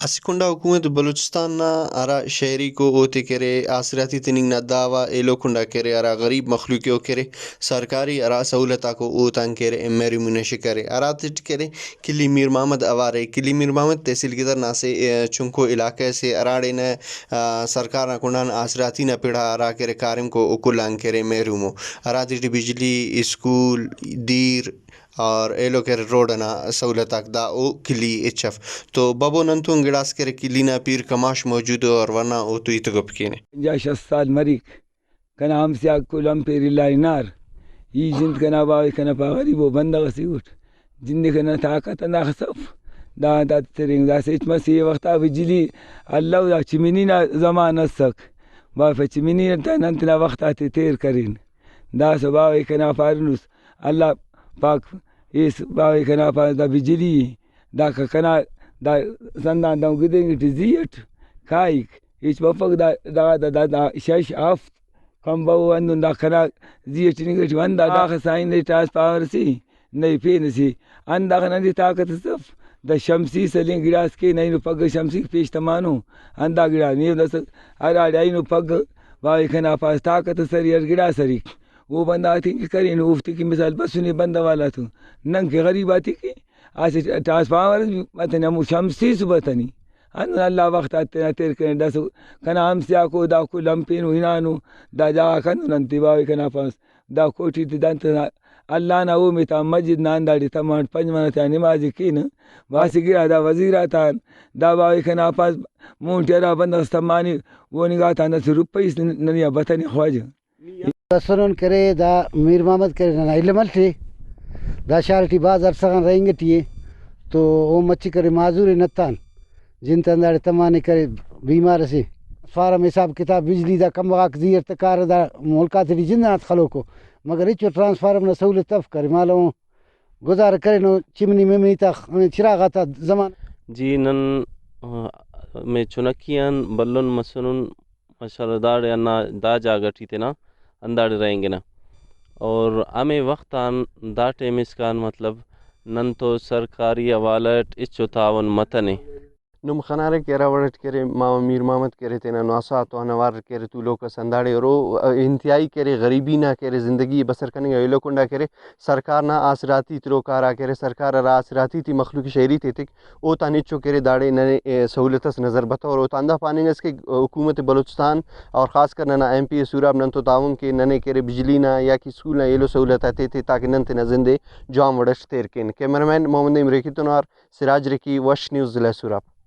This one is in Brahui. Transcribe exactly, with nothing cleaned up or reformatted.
اسہ کنڈا حکومت بلوچستان نا ہرا شہریکو اوتے کہ ارے، آسراتی تننگ نا دعوی ایلو کنڈا کہ ارے، ہرا غریب مخلوق ءِ او کہ ارے، سرکاری ہرا سہولت آکو اوتان کہ ارے محرومی نا شکار ءِ۔ ہراتیٹ کہ ارے کلی میر محمد اوار ءِ۔ کلی میر محمد تحصیل گدر نا اسہ، ءِ، چنکو علاقہ سے، ہراڑے نہ، آ، سرکار نا کنڈان آسراتی نا پڑا ہرا کہ ارے کاریم کو او کل آن کہ ارے محروم ءُ۔ ہراتیٹی بجلی، اسکول، دیر، اور ایلو کہ ارے روڈ ئنا سہولت آک دا او کلی ہچ اف۔ تو ببو نن تون گڑاس کہ ارے کلی نا پیر کماش موجود ءُ اور ورنا اوتو ہیت ءُ گپ کینہ۔ پنجاہ شست سال مریک، کنا ہمسیاک کل ہم پیر الا ہنار۔ ای جند کنا باوہ کنا پا غریبو بندغ ئسے اٹ۔ جند کنا طاقت ہنداخس اف۔ دا، دا ترینگ داسہ ہچ مسہ۔ اے وختا بجلی الو، دا چمنی نا زمانہ ئسک۔ بافہ چمنی تا نن تینا وخت آتے تیر کرین۔ داسہ باوہ کنا پارینس، اللہ پاک ایس باوہ کنا پاس دا بجلی ءِ، داکا کنا دا سندان دہن گدینگ ٹی زی اٹ کائک، ہچ مفک۔ دا، دا، دا، دا، دا شش ہفت کمبہ ءُ ہندن دا کنا زی اٹ ننگ ٹی ہندا داخہ سائن دے ٹرانسفارمر سے نئے پین سے ہنداخہ ننے طاقت اس اف۔ دا شمسی سلین گڑاس کین، اینو پگہ شمسی پیش تمانو ہندا گڑا نے داسہ ہراڑے اینو پگہ باوہ کنا پاس طاقت اس ارے ہر گڑاس ارے۔ او بندغ آتے کہ کرینو، اوفتے کہ مثال بسنے بندغ والا تو، نن کہ غریب آتے کہ اسہ ٹرانسفارمر اس بھی متنے، ہمو شمسی صبح تنی۔ ہندن اللہ وخت آتے تینا تیر کرینے۔ داسہ کنا ہمسیاکو دا کل ہم پینو ہنانو، دا جاگہ کندن انت باوہ کنا پاس، دا کوٹی تے دانتے اللہ نا اومے تا مسجد نا ہنداڑے تمانٹ پنج منہ تیان نماز ئے کینہ۔ اسہ گڑا دا وزیر آتان دا باوہ کنا پاس مون ٹی ہرا بندغ اس تمانے، او نگا تان داسہ روپئی اس ننے آ بتنے خواجہ۔ اسنون کرے، دا میر محمد کرے، ننا علم الٹے، دا شار ٹی بھاز عرصہ غان رہینگ ٹی ءِ، تو او مچے کرے معذور ءِ نتان، جند تا ہنداڑے تمانے کرے، بیمار اسے۔ فارم حساب کتاب، بجلی دا کمبغاک زی اٹ تکارہ، دا ملک آتے ٹی جند آن خلوکو، مگر ہچو ٹرانسفارم نا سہولت اف کرے، مالو گزارہ کرینو، چمنی ممنی تا خ-، چراغ آتا زمانہ۔ جی نن، آ، مے چنکی آن بھلن مسنن، ماشاءاللہ داڑے ہندا دا جاگہ ٹی تینا ہنداڑے رہینگنہ۔ اور ہمے وخت آن دا ٹائم اسکان مطلب نن تو سرکاری حوالہ اٹ ہچو تعاون متنے۔ نم خنارے کہ ہرا وڑ اٹ کہ ارے ماما میر محمد کہ ارے تینا نواسہ غاتو آن اوار کہ ارے تولوک ئس ہنداڑے ارو، انتہائی کہ ارے غریبی نا کہ ارے زندگی ئے بسر کننگ ءِ، ایلو کنڈا کہ ارے سرکار نا آسراتی تروکا ہرا کہ ارے سرکار ہرا آسراتی تے مخلوق شہری تے تک اوتان ہچو کہ ارے داڑے ننے، ءِ، سہولت اس نظر بتور۔ اوتان دا پاننگ ئس کہ حکومت بلوچستان اور خاص کر ننا ایم پی اے سوراب نن تو تعاون کے، ننے کہ ارے بجلی نا یا کہ اسکول نا ایلو سہولت آتے تے تاکہ نن تینا زند ئے جوان وڑ اٹ تیر کین۔ کیمرہ مین محمد نعیم ریکی تون اوار سراج ریکی، وش نیوز، ضلع سوراب۔